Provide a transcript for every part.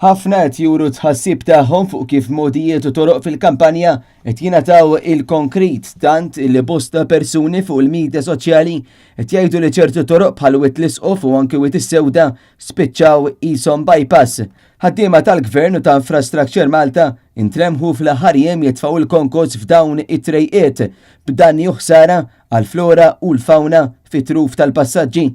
Ħafna qed juru t-tħassib tagħhom fuq kif mogħdijiet u toroq fil-kampanja qed jingħataw il-konkrit tant li bosta persuni fuq il-midja soċjali qed jgħidu li ċertu toroq bħal Wied l-Isqof u anki Wied is-Sewda spiċċaw qishom bypass. Ħaddiema tal-Gvern u ta' Infrastructure Malta intlemħu fl-aħħar jiem jitfgħu l-konkos f'dawn it-trejqiet b'danni u ħsara għall-flora u l-fawna fit-truf tal-passaġġi.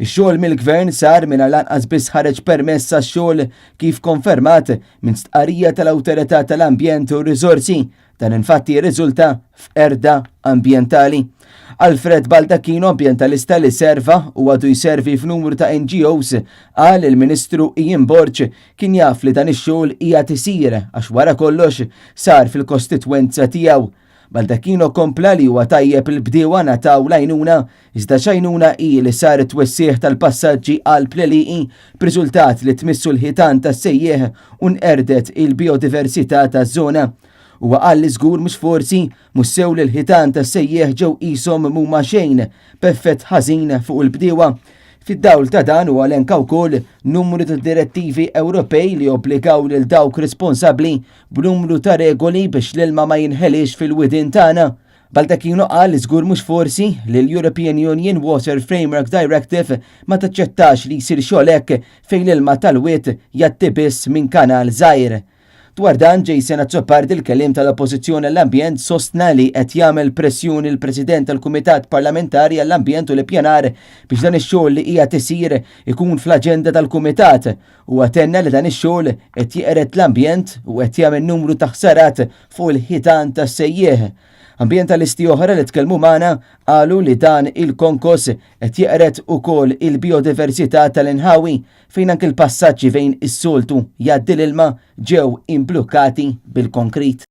Ix-xogħol mill-Gvern sar mingħajr lanqas biss ħareġ permess għax-xogħol kif konfermat minn stqarrija tal-Awtorità tal-Ambjent u r-Riżorsi. Dan infatti jirriżulta f'qerda ambjentali. Alfred Baldacchino, ambjentalista li serva u għadu jservi f'numru ta' NGOs, qal il-Ministru Ian Borg kien jaf li dan ix-xogħol qiegħed isir għax wara kollox sar fil-kostitwenza tiegħu. Baldacchino kompla li huwa tajjeb il-bdiewa ngħataw l-għajnuna, iżda x'għajnuna hi li sar it-twessigħ tal-passaġġi qalb l-għelieqi b'riżultat li tmissu l-ħitan tas-sejjieħ u nqerdet il-bijodiversità taż-żona. Huwa qal li żgur mhux forsi mhux sew li l-ħitan tas-sejjieħ ġew qishom m'huma xejn b'effett ħażin fuq il-bdiewa. Fid-dawl ta' dan huwa elenka wkoll numru ta' direttivi Ewropej li jobbligaw lil dawk responsabbli b'numru ta' regoli biex l-ilma ma jinħeliex fil-widien tagħna. Baldacchino qal li żgur mhux forsi li l-European Union Water Framework Directive ma taċċettax li jsir xogħol hekk fejn l-ilma tal-wied jgħaddi biss minn kanal żgħir. Dwar dan, Jason Azzopardi, l-kelliem tal-Oppożizzjoni għall-Ambjent, sostna li qed jagħmel pressjoni l-President tal-Kumitat Parlamentari għall-Ambjent u l-Ippjanar biex dan ix-xogħol li qiegħed isir ikun fl-aġenda tal-Kumitat. Huwa tenna li dan ix-xogħol qed jeqred l-ambjent u qed jagħmel numru ta' ħsarat fuq il-ħitan tas-sejjieħ. Ambjentalisti oħra li tkellmu magħna qalu li dan il-konkos qed jeqred ukoll il-bijodiversità tal-inħawi fejn anke l-passaġġi fejn is-soltu jgħaddi l-ilma ġew imblukkati bil-konkrit.